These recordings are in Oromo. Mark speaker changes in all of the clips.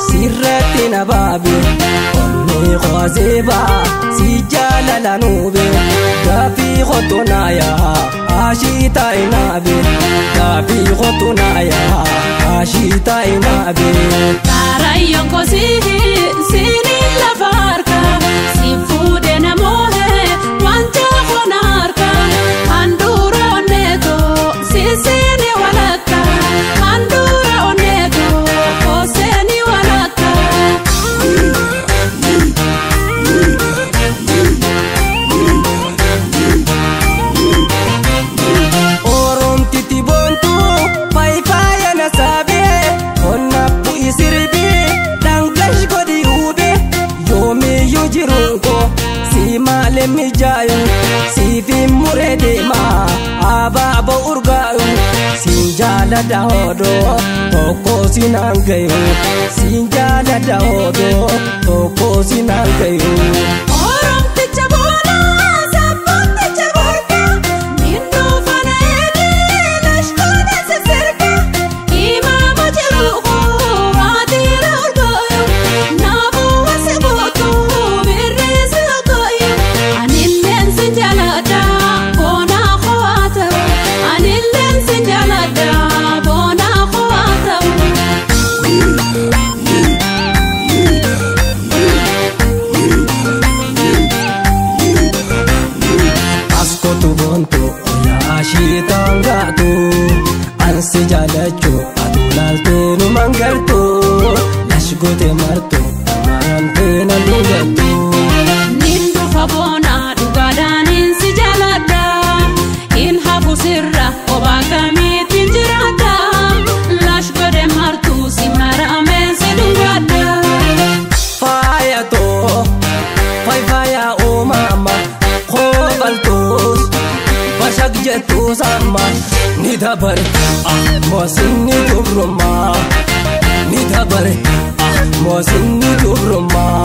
Speaker 1: sirratti na baabe onnee qozeeba si jaalala nuube gaafii qotunaaya ashita inaabe gaafii qotunaaya ashita inaabe.
Speaker 2: Karayyoon kosii sinin lafa harka si fuudhe namoohe wanta koona harka handhuura onneeto sisini walakka handhuura onneeto koseeni walakka.
Speaker 1: Oromtiti boontu faayifaaya na saabee onna bu'i sirbii dhangash godhi uube yoomiyyuu jiruun koo si malee mijaayu siifi muree deemaa abaaboo urgaayu siin jaaladha hodoo tokko siin hangayu siin jaaladha hodoo tokko siin hangayu.
Speaker 2: Oromticha boonaa sabboonticha gorka minnuu fana eegee lashkoota sisirka imaama jiruuku waatiira urgooyu naafuu wasi gootu birriisi ogooyu anilleen sin jaaladha boonaa koo ta'u anilleen sin jaaladha boonaa koo ta'u.
Speaker 1: Askotu boontu oyaa ashiitaan gaatu ansi jaalachuu aduu laaltee nu mangartu lash goote martu maramtee na dhugattu.
Speaker 2: Nin dhufa boonaa dhugaadhaanin si jaaladha in hafu sirra kophaa kamiitiin jiraadha lash godhe martuu si marameen si dhungadha.
Speaker 1: Faayatoo faaya uumama koobaltuus bashaq jettuus amma ni dabare ah moosinni dubrummaa ni dabare ah moosinni dubrummaa.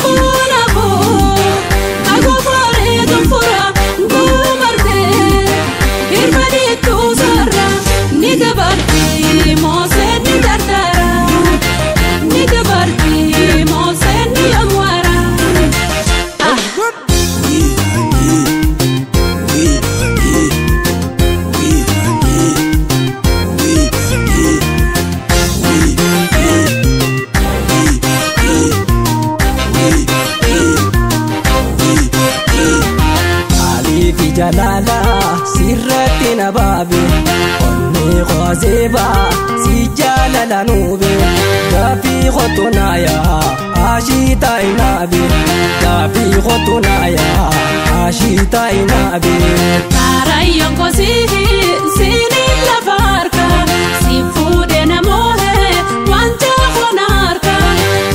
Speaker 2: Boona koo agofooree gonfora guumartee hirmaniitu sarara ni dabarti mooseen ni dardara ni dabarti mooseen ni amwaara. Ah.
Speaker 1: Aliifi jaalala sirratti na baabe onnee qozeeba si jaalala nuube gaafii qotunaaya ashiita inaabe gaafii qotunaaya ashiita inaabe.
Speaker 2: Karayyoon kosii sinin lafa harka si fuudhe namoohe wanta koona harka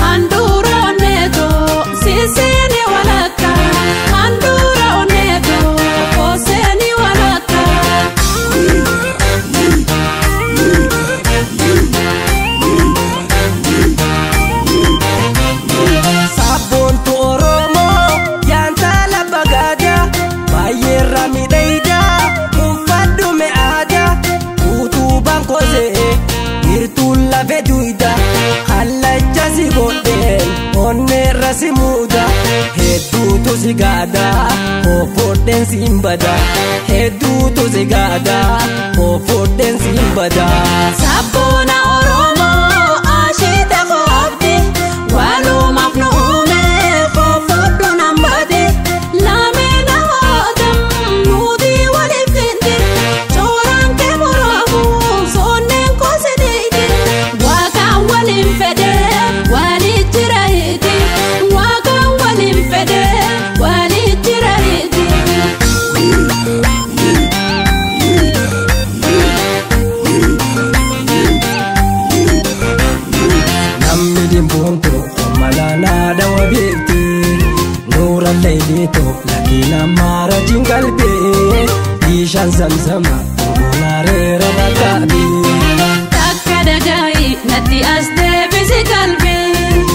Speaker 2: handhuura onneeto sisini walakka handhuura onneeto koseeni walakka.
Speaker 1: Sabboontu Oromoo yaantala bagaada baay'eerra miidhayda uffadhu mi'aada utubaan kosee hirtuun lafe duyda kallacha si godheen onneerra si muuda hedduutu si gaada koofodheen si hin bada hedduutu si gaada koofodheen si hin bada.
Speaker 2: Sabboona Oromoo ashiita koobdi walumaaf nu uume koofodhu nan bade lameen hawaatam nuti waliif kenne cooraan kee muraamu soonneen koosiniiti waaqaan waliin fedhe walii jira hiiti waaqaan waliin fedhe walii jira hiiti.
Speaker 1: Namni dimboontu malaanaa dhawa beekti nuura leeyliitu lakiin ammaara jingalbee bishaan zamzama dhugulaareera rakkaabi.
Speaker 2: Takka dhagaayi natti as deebisi qalbii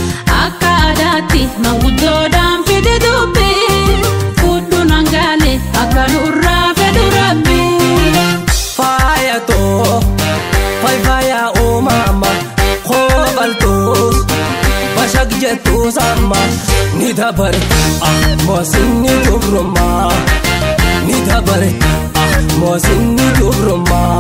Speaker 2: akka aadaatti manguddoodhaan fide dubbii fudhu nangaale akka nurraa fedhu rabbi.
Speaker 1: Faayatoo faaya uumama koobaltuus. jettu samma ni dabare ah moosinni dubrummaa ni dabare ah moosinni dubrummaa.